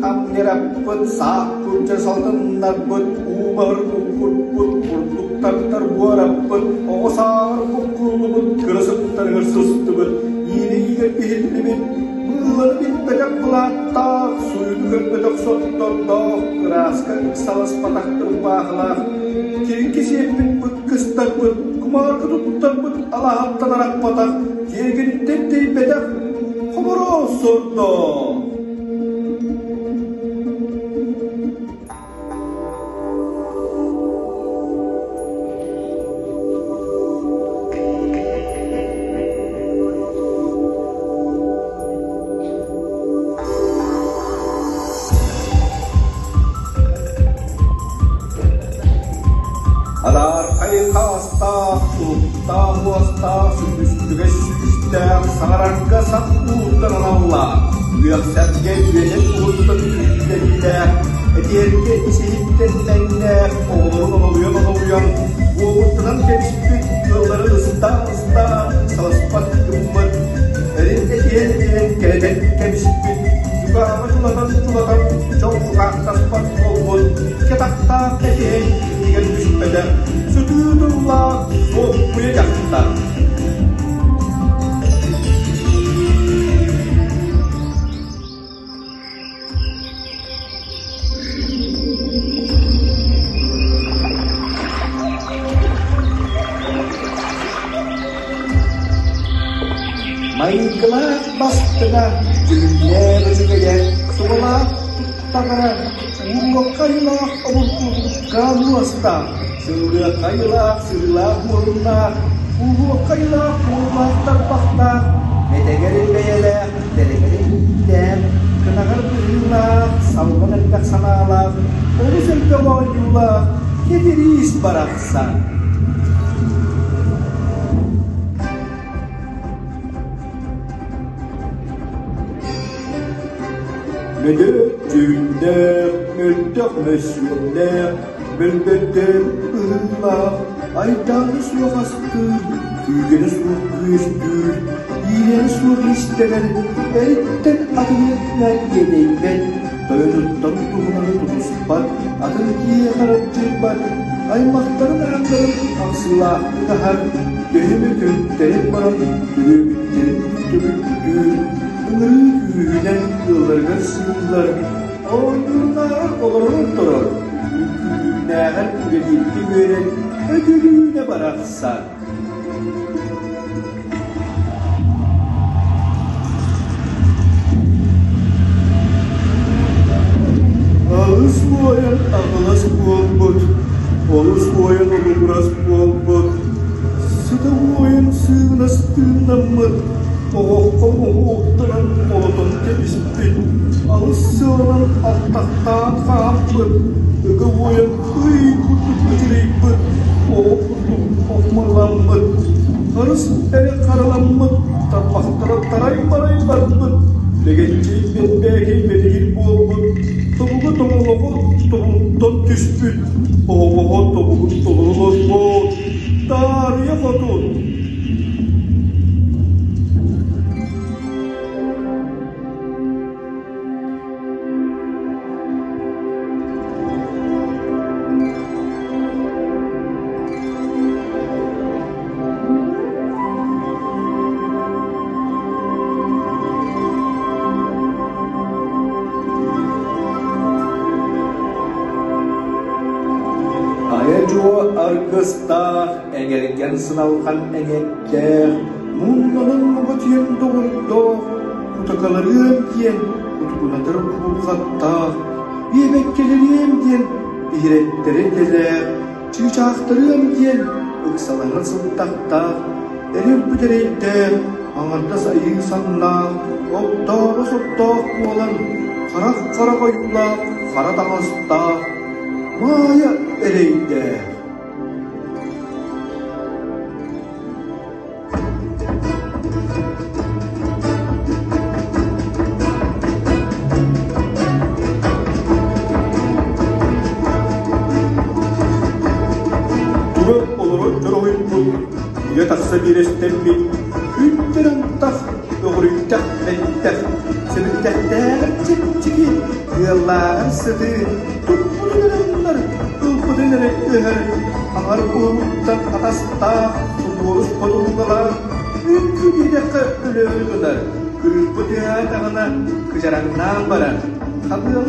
амньыраппыт, саах күрдьэ салгыннарбыт, уубаһыр булгурбут, бурдук тардар буораппыт, оҕо сааҕар буккуллубут, кыра сыттарыгар сыстыбыт, иилиигэр биһиллибит, быыланы билбэтэх былааттаах, суйуну көрбөтөх соттордоох, ырааска ыксаласпатах ырбаахылаах, кирики сиэппит быккыстарбыт, кумаарга туттарбыт алаһаттан арахпатах, тиэргэниттэн тэйбэтэх хомороос сордоох. Адаархай хаастаах, уһуктаах уостаах, сүтүстүгэс сүүстээх, саҥарарга сап уурдан аналлаах, үөхсэргэ үөнэн уһуттан үһүттэриилээх, этиэргэ ис-иһиттэн тэҥнээх, оҕолорун онолуйан-онолуйан, уобуттанан кэбиспит ыалларын ыстаан-ыстаан саласпат гыммыт, эрин этиһэн-этиһэн кэрэтэн кэбиспит, дьукааҕы чулатан-чулатан дьол дьукаахтаспат буолбут, кэтахтаах этиһэн иннигэр түспэтэх, сытыы тыллаах суоппуйа дьахтар. Майгылаах бастыҥа, дьүһүннээх үчүгэйэ, субалаах туттаҕара, ууруохха айылаах обургутукка муостаах, сыллыахха айылаах сыһыылаах муруннаах, ууруохха айылаах кууллаах тарбахтаах, мэтэгэр бэйэлээх, Бэрэгэрэ ииттээх, кынаҕар быһыылаах, салгын элбэх санаалаах, олус элбэх оонньуулаах Кэтириис барахсан. Мөдөөт дьүһүннээх, мөлтөх мөссүөннээх, мөлбөрдөөх быһыылаах, айдааны суох астыыр, күүгэнэ суох күөстүүр, иирэни суох иистэнэр, эриттэн атыны тиэтэйбэт, тойонуттан туһунаны тутуспат, атын киһиэхэ аралдьыйбат, аймахтарын ааннарын ахсыылаахтык аһар, төһөнү төрүттэрин баран төрүөбүттэрин түмүктүүр, ыҥырыы күүһүнэн ыалларыгар сыыллар, Оонньуурунааҕар олорон турар, үҥкүүлүүрүнээҕэр үлэлииргэ үөрэн, Өкүлүүнэ барахсан. Алыс уойан аҕылас буолбут, олус уойан олугурас буолбут, сыта уойан сыыгынас тыыннаммыт, оһоххо моһуоктанан олотон кэбиспит, алыс сыаланан алтахтаан хаампыт, ыга уойан ый курдук кычырыйбыт, оҕо курдук хохмалламмыт, харыс эрэ хараламмыт, тарбахтара тарай-барай барбыт, лэгэнчэй бэрбээкэй бэлигир буолбут, тобуга тоҥолоҕо тобулуттан түспүт, оһоҕоһо тобугун толору олорбут, таарыйа хотун. Айа-дьуо аргыстаах, эҥэргэн сыналҕан эҥэрдээх, муҥнанан муҥутуйан доҕордоох, кутакаларыам диэн кутукунатар кубулҕаттаах, биэбэккэлэриэм диэн биһирэттэрэ идэлээх, чыычаахтарыам диэн ыксалаһан сылтахтаах, эрэл бүтэрэйдээх, аҥардас айыы саннаах, оттооҕо соттоох буолан, харах хара ойуулаах, хара таҥастаах, Маайа эрэйдээх. Тура олорон дьоруойбут, үйэ тахса биэрэстэммит, күнтэн антах өҕүрүйбүт. Куруйдах мэлтэх, сэбирдэхтээҕэр чэпчэки, тыаллааҕар сытыы, туппутун эрэ умнар, ылбытын эрэ ыһар, аҥар уһугуттан атастаах, сутуорус хотуругалаах, үҥкүү диэтэххэ өлөөрү гынар, кырыыппа түһээтэҕинэ кыдьараҥнаан баран, хабыала.